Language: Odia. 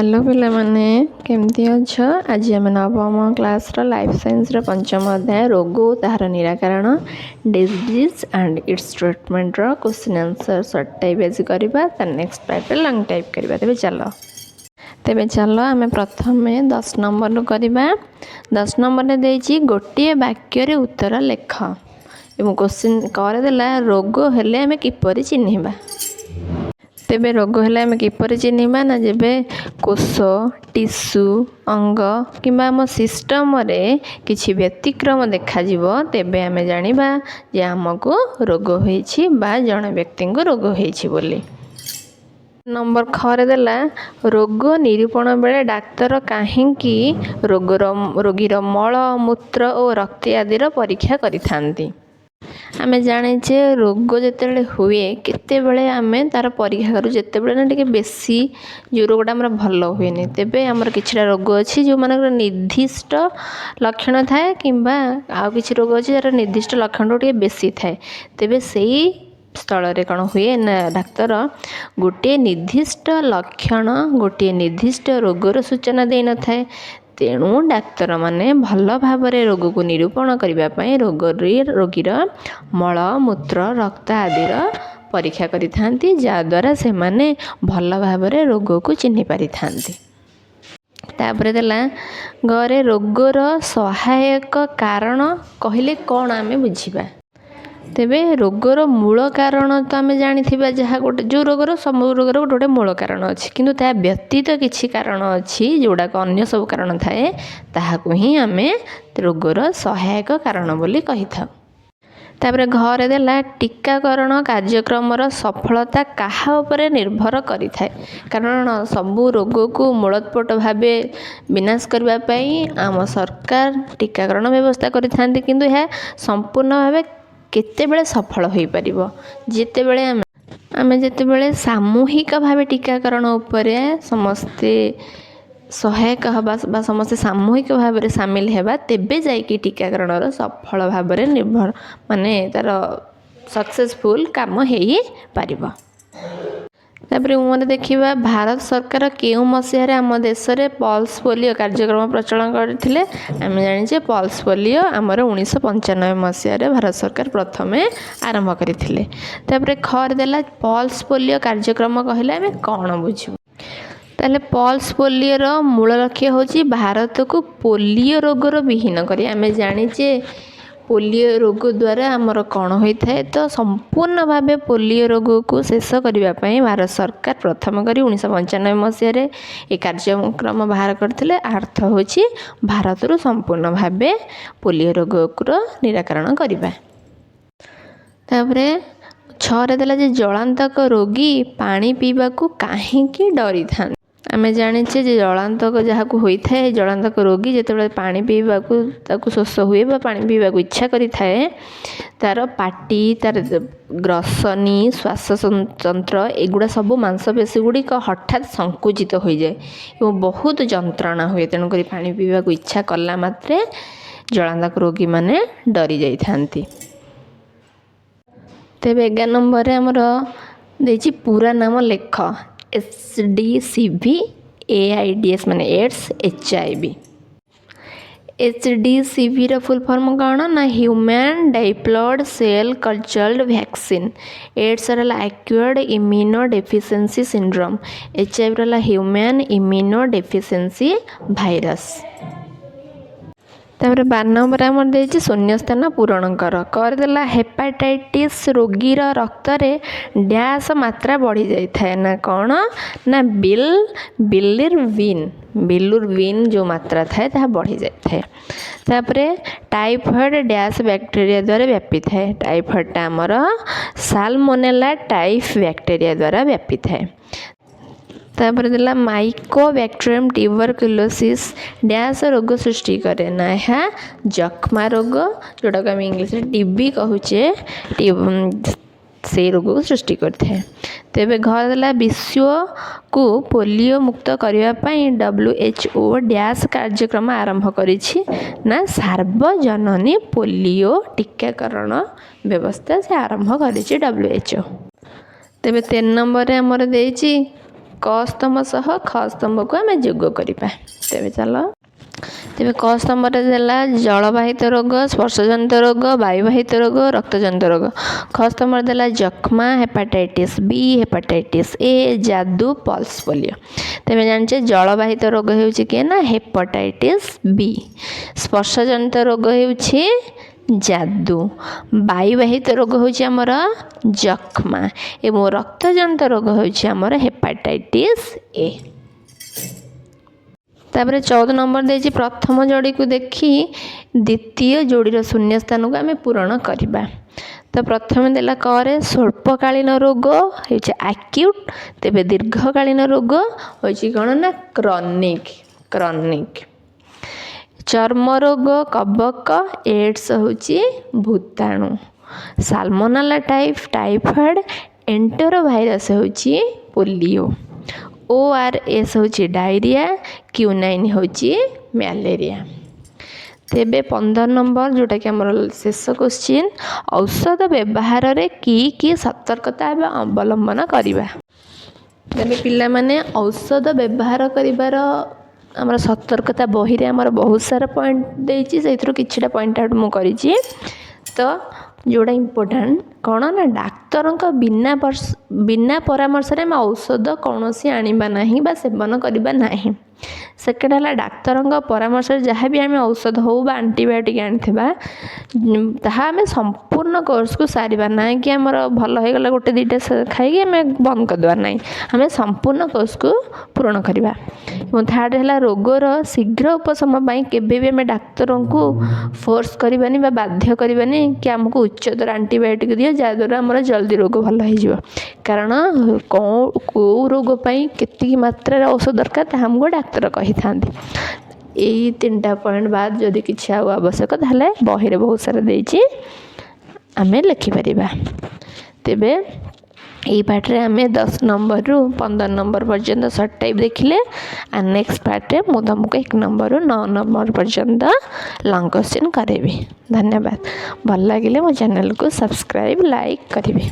ହ୍ୟାଲୋ ପିଲାମାନେ, କେମିତି ଅଛ? ଆଜି ଆମେ ନବମ କ୍ଲାସ୍ର ଲାଇଫ୍ ସାଇନ୍ସର ପଞ୍ଚମ ଅଧ୍ୟାୟ ରୋଗ ଓ ତାହାର ନିରାକରଣ, disease and it's ଟ୍ରିଟମେଣ୍ଟର question answer short type ଆଜି କରିବା। ତାର ନେକ୍ସଟ ପାର୍ଟରେ ଲଙ୍ଗ ଟାଇପ୍ କରିବା। ତେବେ ଚାଲ ଆମେ ପ୍ରଥମେ 10 ନମ୍ବରରୁ କରିବା। 10 ନମ୍ବରରେ ଦେଇଛି, ଗୋଟିଏ ବାକ୍ୟରେ ଉତ୍ତର ଲେଖ ଏବଂ କୋଶ୍ଚିନ୍ କରିଦେଲା, ରୋଗ ହେଲେ ଆମେ କିପରି ଚିହ୍ନିବା? ତେବେ ରୋଗ ହେଲେ ଆମେ କିପରି ଚିହ୍ନିବା ନା, ଯେବେ କୋଷ, ଟିସୁ, ଅଙ୍ଗ କିମ୍ବା ଆମ ସିଷ୍ଟମରେ କିଛି ବ୍ୟତିକ୍ରମ ଦେଖାଯିବ, ତେବେ ଆମେ ଜାଣିବା ଯେ ଆମକୁ ରୋଗ ହୋଇଛି ବା ଜଣେ ବ୍ୟକ୍ତିଙ୍କୁ ରୋଗ ହୋଇଛି ବୋଲି। ନମ୍ବର ଖରେ ଦେଲା, ରୋଗ ନିରୂପଣ ବେଳେ ଡାକ୍ତର କାହିଁକି ରୋଗୀର ମଳ, ମୂତ୍ର ଓ ରକ୍ତ ଆଦିର ପରୀକ୍ଷା କରିଥାନ୍ତି? ଆମେ ଜାଣିଛେ, ରୋଗ ଯେତେବେଳେ ହୁଏ, କେତେବେଳେ ଆମେ ତା'ର ପରୀକ୍ଷା କରୁ, ଯେତେବେଳେ ନା ଟିକେ ବେଶୀ ଯେଉଁ ରୋଗଟା ଆମର ଭଲ ହୁଏନି। ତେବେ ଆମର କିଛିଟା ରୋଗ ଅଛି ଯେଉଁମାନଙ୍କର ନିର୍ଦ୍ଦିଷ୍ଟ ଲକ୍ଷଣ ଥାଏ କିମ୍ବା ଆଉ କିଛି ରୋଗ ଅଛି ଯାହାର ନିର୍ଦ୍ଦିଷ୍ଟ ଲକ୍ଷଣଠୁ ଟିକେ ବେଶୀ ଥାଏ। ତେବେ ସେଇ ସ୍ଥଳରେ କ'ଣ ହୁଏ ନା, ଡାକ୍ତର ଗୋଟିଏ ନିର୍ଦ୍ଦିଷ୍ଟ ଲକ୍ଷଣ ଗୋଟିଏ ନିର୍ଦ୍ଦିଷ୍ଟ ରୋଗର ସୂଚନା ଦେଇନଥାଏ। ତେଣୁ ଡାକ୍ତରମାନେ ଭଲ ଭାବରେ ରୋଗକୁ ନିରୂପଣ କରିବା ପାଇଁ ରୋଗୀର ମଳ, ମୂତ୍ର, ରକ୍ତ ଆଦିର ପରୀକ୍ଷା କରିଥାନ୍ତି, ଯାହାଦ୍ୱାରା ସେମାନେ ଭଲ ଭାବରେ ରୋଗକୁ ଚିହ୍ନି ପାରିଥାନ୍ତି। ତାପରେ ଦେଲା ଗରେ, ରୋଗର ସହାୟକ କାରଣ କହିଲେ କ'ଣ ଆମେ ବୁଝିବା? ତେବେ ରୋଗର ମୂଳ କାରଣ ତ ଆମେ ଜାଣିଥିବା, ଯାହା ଗୋଟେ ଯେଉଁ ରୋଗର ସବୁ ରୋଗର ଗୋଟେ ଗୋଟେ ମୂଳ କାରଣ ଅଛି। କିନ୍ତୁ ତା ବ୍ୟତୀତ କିଛି କାରଣ ଅଛି, ଯେଉଁଗୁଡ଼ାକ ଅନ୍ୟ ସବୁ କାରଣ ଥାଏ, ତାହାକୁ ହିଁ ଆମେ ରୋଗର ସହାୟକ କାରଣ ବୋଲି କହିଥାଉ। ତାପରେ ଘରେ ଦେଲା, ଟୀକାକରଣ କାର୍ଯ୍ୟକ୍ରମର ସଫଳତା କାହା ଉପରେ ନିର୍ଭର କରିଥାଏ? କାରଣ ସବୁ ରୋଗକୁ ମୂଳୋତ୍ପାଟ ଭାବେ ବିନାଶ କରିବା ପାଇଁ ଆମ ସରକାର ଟୀକାକରଣ ବ୍ୟବସ୍ଥା କରିଥାନ୍ତି। କିନ୍ତୁ ଏହା ସମ୍ପୂର୍ଣ୍ଣ ଭାବେ କେତେବେଳେ ସଫଳ ହୋଇପାରିବ? ଯେତେବେଳେ ଆମେ ଯେତେବେଳେ ସାମୂହିକ ଭାବେ ଟୀକାକରଣ ଉପରେ ସମସ୍ତେ ସହାୟକ ହେବା ବା ସମସ୍ତେ ସାମୂହିକ ଭାବରେ ସାମିଲ ହେବା, ତେବେ ଯାଇକି ଟୀକାକରଣର ସଫଳ ଭାବରେ ନିର୍ଭର, ମାନେ ତା'ର ସକ୍ସେସଫୁଲ୍ କାମ ହେଇପାରିବ। ତାପରେ ଉଁରେ ଦେଖିବା, ଭାରତ ସରକାର କେଉଁ ମସିହାରେ ଆମ ଦେଶରେ ପଲ୍ସ ପୋଲିଓ କାର୍ଯ୍ୟକ୍ରମ ପ୍ରଚଳନ କରିଥିଲେ? ଆମେ ଜାଣିଛେ, ପଲ୍ସ ପୋଲିଓ ଆମର 1995 ମସିହାରେ ଭାରତ ସରକାର ପ୍ରଥମେ ଆରମ୍ଭ କରିଥିଲେ। ତାପରେ ଖରେ ଦେଲା, ପଲ୍ସ ପୋଲିଓ କାର୍ଯ୍ୟକ୍ରମ କହିଲେ ଆମେ କ'ଣ ବୁଝୁ? ତାହେଲେ ପଲ୍ସ ପୋଲିଓର ମୂଳ ଲକ୍ଷ୍ୟ ହେଉଛି ଭାରତକୁ ପୋଲିଓ ରୋଗର ବିହୀନ କରିବା। ଆମେ ଜାଣିଛେ, ପୋଲିଓ ରୋଗ ଦ୍ୱାରା ଆମର କ'ଣ ହୋଇଥାଏ। ତ ସମ୍ପୂର୍ଣ୍ଣ ଭାବେ ପୋଲିଓ ରୋଗକୁ ଶେଷ କରିବା ପାଇଁ ଭାରତ ସରକାର ପ୍ରଥମ କରି 1995 ମସିହାରେ ଏ କାର୍ଯ୍ୟକ୍ରମ ବାହାର କରିଥିଲେ। ଅର୍ଥ ହେଉଛି ଭାରତରୁ ସମ୍ପୂର୍ଣ୍ଣ ଭାବେ ପୋଲିଓ ରୋଗର ନିରାକରଣ କରିବା। ତାପରେ ଛଅରେ ଦେଲା ଯେ, ଜଳାନ୍ତକ ରୋଗୀ ପାଣି ପିଇବାକୁ କାହିଁକି ଡରିଥାନ୍ତି? ଆମେ ଜାଣିଛେ ଯେ ଜଳାନ୍ତକ ଯାହାକୁ ହୋଇଥାଏ, ଜଳାନ୍ତକ ରୋଗୀ ଯେତେବେଳେ ପାଣି ପିଇବାକୁ ତାକୁ ଶୋଷ ହୁଏ ବା ପାଣି ପିଇବାକୁ ଇଚ୍ଛା କରିଥାଏ, ତା'ର ପାଟି, ତା'ର ଗ୍ରସନୀ, ଶ୍ୱାସ ତନ୍ତ୍ର, ଏଗୁଡ଼ା ସବୁ ମାଂସପେଶୀ ଗୁଡ଼ିକ ହଠାତ୍ ସଙ୍କୁଚିତ ହୋଇଯାଏ ଏବଂ ବହୁତ ଯନ୍ତ୍ରଣା ହୁଏ। ତେଣୁକରି ପାଣି ପିଇବାକୁ ଇଚ୍ଛା କଲା ମାତ୍ରେ ଜଳାନ୍ତକ ରୋଗୀମାନେ ଡରି ଯାଇଥାନ୍ତି। ତେବେ 11 ନମ୍ବରରେ ଆମର ଦେଇଛି, ପୁରା ନାମ ଲେଖ। HDCV, AIDS ମାନେ ଏଡ୍ସ, HIV। HDCଭିର ଫୁଲ୍ ଫର୍ମ କ'ଣ ନା, ହ୍ୟୁମାନ୍ ଡାଇପ୍ଲଏଡ୍ ସେଲ୍ କଲଚର୍ଡ ଭ୍ୟାକ୍ସିନ୍। ଏଡ୍ସର ହେଲା ଆକ୍ୱାୟାର୍ଡ ଇମ୍ୟୁନୋ ଡେଫିସିଏନ୍ସି ସିଣ୍ଡ୍ରୋମ୍। HIVର ହେଲା ହ୍ୟୁମାନ୍ ଇମ୍ୟୁନୋ ଡେଫିସିଏନ୍ସି ଭାଇରସ୍। ତାପରେ 12 ନମ୍ବର ଆମର ଦେଇଛି, ଶୂନ୍ୟସ୍ଥାନ ପୂରଣ କର। କରିଦେଲା, ହେପାଟାଇଟିସ୍ ରୋଗୀର ରକ୍ତରେ ଡ୍ୟାସ୍ ମାତ୍ରା ବଢ଼ିଯାଇଥାଏ। ନା କ'ଣ ନା, ବିଲିରୁବିନ୍ ଯେଉଁ ମାତ୍ରା ଥାଏ, ତାହା ବଢ଼ିଯାଇଥାଏ। ତାପରେ ଟାଇଫଏଡ଼୍ ଡ୍ୟାସ୍ ବ୍ୟାକ୍ଟେରିଆ ଦ୍ୱାରା ବ୍ୟାପିଥାଏ। ଟାଇଫଏଡ଼୍ଟା ଆମର ସାଲମୋନେଲା ଟାଇଫ୍ ବ୍ୟାକ୍ଟେରିଆ ଦ୍ୱାରା ବ୍ୟାପିଥାଏ। ତାପରେ ଦେଲା, ମାଇକୋ ବ୍ୟାକ୍ଟେରିୟମ୍ ଟ୍ୟୁବରକ୍ୟୁଲୋସିସ୍ ଡ୍ୟାସ୍ ରୋଗ ସୃଷ୍ଟି କରେ। ନା, ଏହା ଯକ୍ଷ୍ମା ରୋଗ, ଯେଉଁଟାକୁ ଆମେ ଇଂଲିଶରେ ଟିବି କହୁଛେ, ସେଇ ରୋଗକୁ ସୃଷ୍ଟି କରିଥାଏ। ତେବେ ଘରେ ଦେଲା, ବିଶ୍ୱକୁ ପୋଲିଓ ମୁକ୍ତ କରିବା ପାଇଁ WHO dash କାର୍ଯ୍ୟକ୍ରମ ଆରମ୍ଭ କରିଛି। ନା, ସାର୍ବଜନନୀ ପୋଲିଓ ଟୀକାକରଣ ବ୍ୟବସ୍ଥା ସେ ଆରମ୍ଭ କରିଛି, WHO। ତେବେ 13 ନମ୍ବରରେ ଆମର ଦେଇଛି, କ ସ୍ତମ୍ଭ ସହ ଖ ସ୍ତମ୍ଭକୁ ଆମେ ଯୋଗ କରିବା। ତେବେ ଚାଲ, ତେବେ କ ସ୍ତମ୍ଭରେ ଦେଲା ଜଳବାହିତ ରୋଗ, ସ୍ପର୍ଶଜନିତ ରୋଗ, ବାୟୁବାହିତ ରୋଗ, ରକ୍ତଜନିତ ରୋଗ। ଖ ସ୍ତମ୍ଭରେ ଦେଲା ଯକ୍ଷ୍ମା, ହେପାଟାଇଟିସ୍ ବି, ହେପାଟାଇଟିସ୍ ଏ, ଯାଦୁ, ପଲ୍ସ ପୋଲିଓ। ତେବେ ଜାଣିଛେ, ଜଳବାହିତ ରୋଗ ହେଉଛି କିଏ ନା ହେପାଟାଇଟିସ୍ ବି, ସ୍ପର୍ଶଜନିତ ରୋଗ ହେଉଛି ଯାଦୁ, ବାୟୁବାହିତ ରୋଗ ହେଉଛି ଆମର ଯକ୍ଷ୍ମା ଏବଂ ରକ୍ତଜନିତ ରୋଗ ହେଉଛି ଆମର ହେପାଟାଇଟିସ୍ ଏ। ତାପରେ 14 ନମ୍ବର ଦେଇଛି, ପ୍ରଥମ ଯୋଡ଼ିକୁ ଦେଖି ଦ୍ୱିତୀୟ ଯୋଡ଼ିର ଶୂନ୍ୟ ସ୍ଥାନକୁ ଆମେ ପୂରଣ କରିବା। ତ ପ୍ରଥମେ ଦେଲା କରେ ସ୍ୱଳ୍ପକାଳୀନ ରୋଗ ହେଉଛି ଆକ୍ୟୁଟ୍, ତେବେ ଦୀର୍ଘକାଳୀନ ରୋଗ ହେଉଛି କ'ଣ ନା କ୍ରନିକ୍, କ୍ରନିକ୍। ଚର୍ମ ରୋଗ କବକ, ଏଡ୍ସ ହେଉଛି ଭୂତାଣୁ, ସାଲମୋନେଲା ଟାଇଫ୍ ଟାଇଫଏଡ଼୍, ଏଣ୍ଟେରୋ ଭାଇରସ୍ ହେଉଛି ପୋଲିଓ, ORS ହେଉଛି ଡାଇରିଆ, କ୍ୟୁନାଇନ୍ ହେଉଛି ମ୍ୟାଲେରିଆ। ତେବେ 15 ନମ୍ବର, ଯେଉଁଟାକି ଆମର ଶେଷ କୋଶ୍ଚିନ୍, ଔଷଧ ବ୍ୟବହାରରେ କି କି ସତର୍କତା ଏବେ ଅବଲମ୍ବନ କରିବା? ତେବେ ପିଲାମାନେ, ଔଷଧ ବ୍ୟବହାର କରିବାର ଆମର ସତର୍କତା ବହିରେ ଆମର ବହୁତ ସାରା ପଏଣ୍ଟ ଦେଇଛି। ସେଇଥିରୁ କିଛିଟା ପଏଣ୍ଟ ଆଉଟ୍ ମୁଁ କରିଛି। ତ ଯେଉଁଟା ଇମ୍ପୋର୍ଟାଣ୍ଟ କ'ଣ ନା ଡାକ୍ତରଙ୍କ ବିନା ପରାମର୍ଶରେ ଆମେ ଔଷଧ କୌଣସି ଆଣିବା ନାହିଁ ବା ସେବନ କରିବା ନାହିଁ। ସେକେଣ୍ଡ ହେଲା, ଡାକ୍ତରଙ୍କ ପରାମର୍ଶରେ ଯାହା ବି ଆମେ ଔଷଧ ହେଉ ବା ଆଣ୍ଟିବାୟୋଟିକ୍ ଆଣିଥିବା, ତାହା ଆମେ ସମ୍ପୂର୍ଣ୍ଣ କୋର୍ସକୁ ସାରିବା ନାହିଁ କି ଆମର ଭଲ ହେଇଗଲା, ଗୋଟେ ଦୁଇଟା ଖାଇକି ଆମେ ବନ୍ଦ କରିଦେବା ନାହିଁ। ଆମେ ସମ୍ପୂର୍ଣ୍ଣ କୋର୍ସକୁ ପୂରଣ କରିବା। ଏବଂ ଥାର୍ଡ଼ ହେଲା, ରୋଗର ଶୀଘ୍ର ଉପଶମ ପାଇଁ କେବେ ବି ଆମେ ଡାକ୍ତରଙ୍କୁ ଫୋର୍ସ କରିବାନି ବା ବାଧ୍ୟ କରିବାନି କି ଆମକୁ ଉଚ୍ଚତର ଆଣ୍ଟିବାୟୋଟିକ୍ ଦିଅ, ଯାହାଦ୍ୱାରା ଆମର ଜଲ୍ଦି ରୋଗ ଭଲ ହେଇଯିବ। କାରଣ କେଉଁ ରୋଗ ପାଇଁ କେତିକି ମାତ୍ରାରେ ଔଷଧ ଦରକାର, ତାହା ଆମକୁ ଡାକ୍ତର କହିଥାନ୍ତି। ଏଇ ତିନିଟା ପଏଣ୍ଟ ବାଦ ଯଦି କିଛି ଆଉ ଆବଶ୍ୟକ, ତାହେଲେ ବହିରେ ବହୁତ ସାରା ଦେଇଛି, ଆମେ ଲେଖିପାରିବା। ତେବେ ଏଇ ପାର୍ଟରେ ଆମେ 10 ନମ୍ବରରୁ 15 ନମ୍ବର ପର୍ଯ୍ୟନ୍ତ ସର୍ଟ ଟାଇପ୍ ଦେଖିଲେ। ଆଉ ନେକ୍ସଟ ପାର୍ଟରେ ମୁଁ ତୁମକୁ 1 ନମ୍ବରରୁ 9 ନମ୍ବର ପର୍ଯ୍ୟନ୍ତ ଲଙ୍ଗ୍ କୋଶ୍ଚିନ୍ କରାଇବି। ଧନ୍ୟବାଦ। ଭଲ ଲାଗିଲେ ମୋ ଚ୍ୟାନେଲକୁ ସବସ୍କ୍ରାଇବ୍, ଲାଇକ୍ କରିବେ।